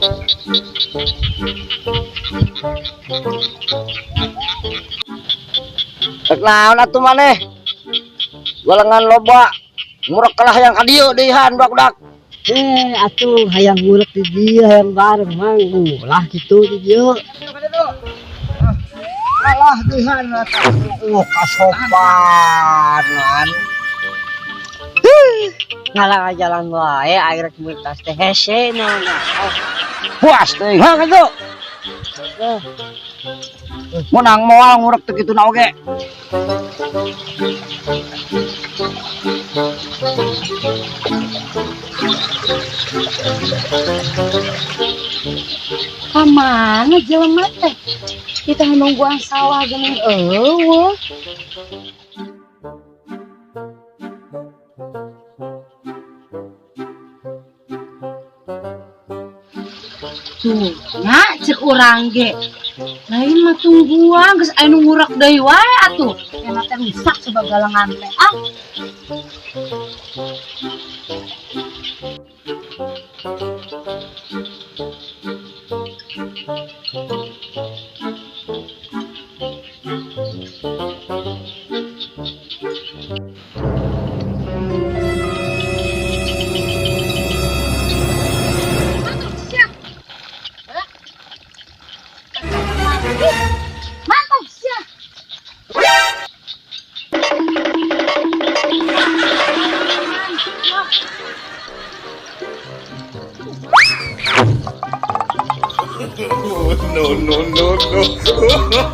Rek naon atuh maneh? Galengan loba. Ngurek kalah yang ka dieu deui han budak-budak. Eh, atuh hayang ngurek di dieu hayang bareng mang. Ulah kitu di dieu. Alah deui han atuh. Kasopanan. Ngalah jalan wae air rek tas teh hese naon. Puas teuing ha kitu. Menang moal ngurek teu kitu na oge. Kamana jelema teh? Kita nungguan sawah geuning eueuh. Tuh, nya cek urang ge. Lain mah tungguan geus aya nu ngurek deui wae atuh. Enak teh rusak sebab galengan teh. Ah. Mantap sia. No, no, no, no. Goblok.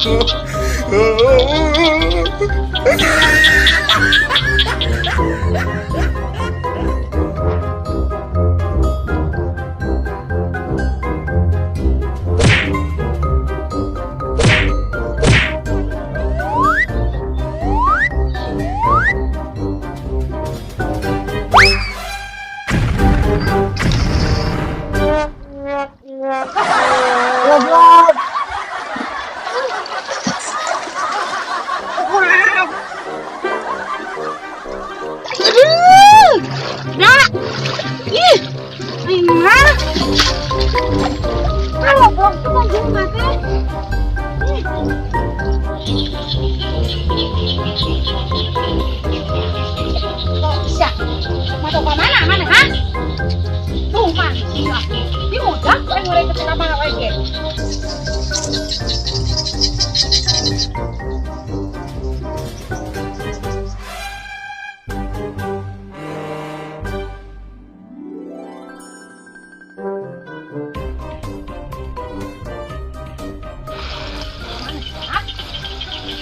Aduh. Nak. Ih. Aing mah. Kalau blok tuh mah jelema teh. Ih. Tuh, sia. Masuk ke mana mana ha? Tuh mah sia. Di udah aing ngurek ke mana wae ge.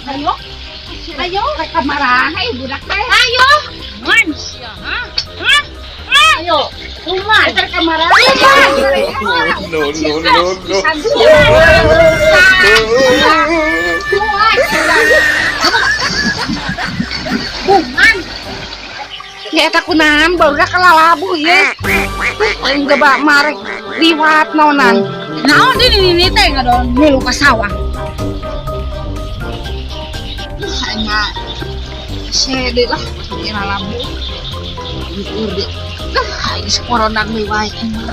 Ayo. Ayo, rek kamarana ieu budak teh. Ayo. Man sia, ha? Hah? Ayo. Kumaha rek kamarana? No, no, no, no. Buman. Ya eta kunaon barudak kalalabu ieu. Aing ge ba marek liwat naonan. Naon di nini teh ngadon milu ka sawah. Aing mah sede lah kira labu. Udah. Ah, geus corona deui wae aing mah.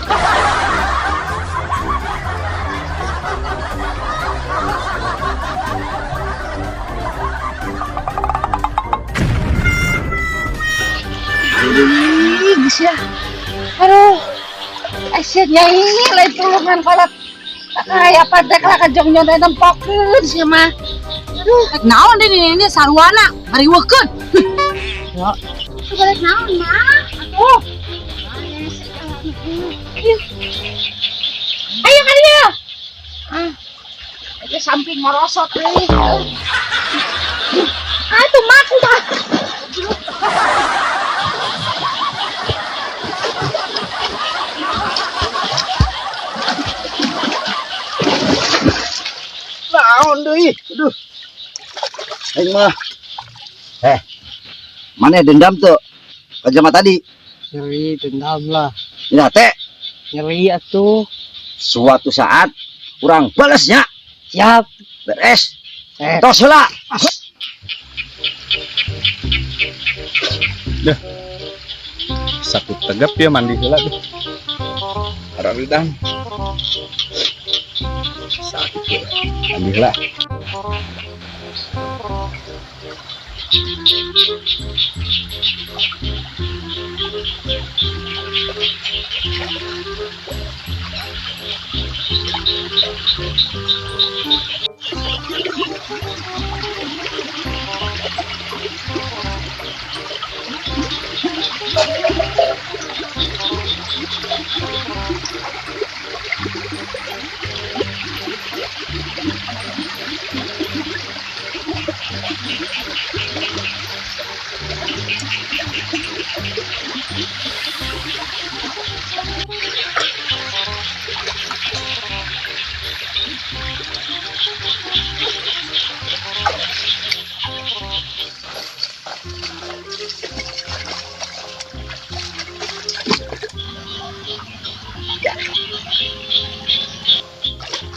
Ih, geus ya. Aduh. Sia nyai lain tulungan kolot. Kayak apa teh lah kajong nyontek nempokeun sia mah. Aduh, naon di ini sarwana ngariweukeun. Ya. Balik naon mah? Atuh. Ayo ka dieu. Ah. Aja samping ngorosot euy. Ah, itu mah kumaha. Naon deui? Aduh. Aing mah. Mana dendam tuh? Ka jelema tadi. Nyeri dendam lah. Ina teh Nyeri atuh. Suatu saat urang balesnya. Siap. Beres. Tos heula. Dah. Satu tegap ya mandi heula deh. Araridang. Sakit. Ambil lah.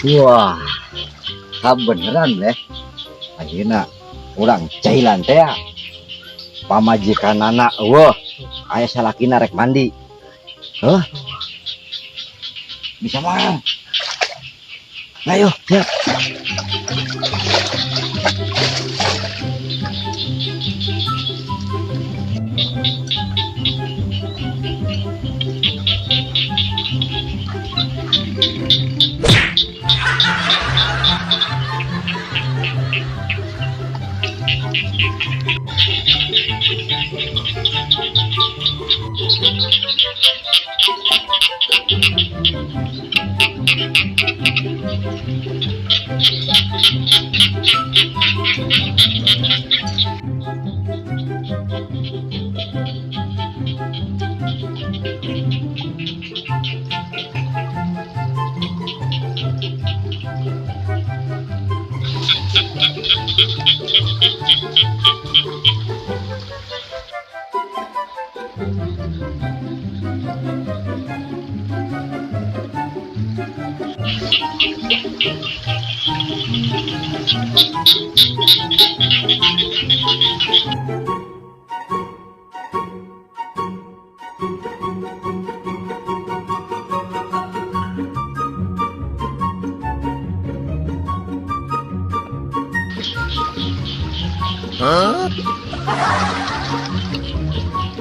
Wah, beneran deh. Ayeuna urang cailan teh ya. Pamajikanana eueuh, aya salakina rek mandi. Heuh. Bisa mah. Ayo, siap.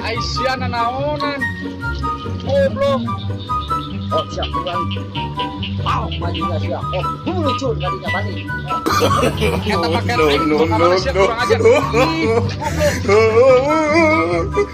Aisyah nanaonan. Goblok. Oh, siap urang. Pau majunya siap. Oh, lucu tadinya balik. Eta pakai No, aing no, tukang no, manusia no. kurang ajar. Ih, goblok.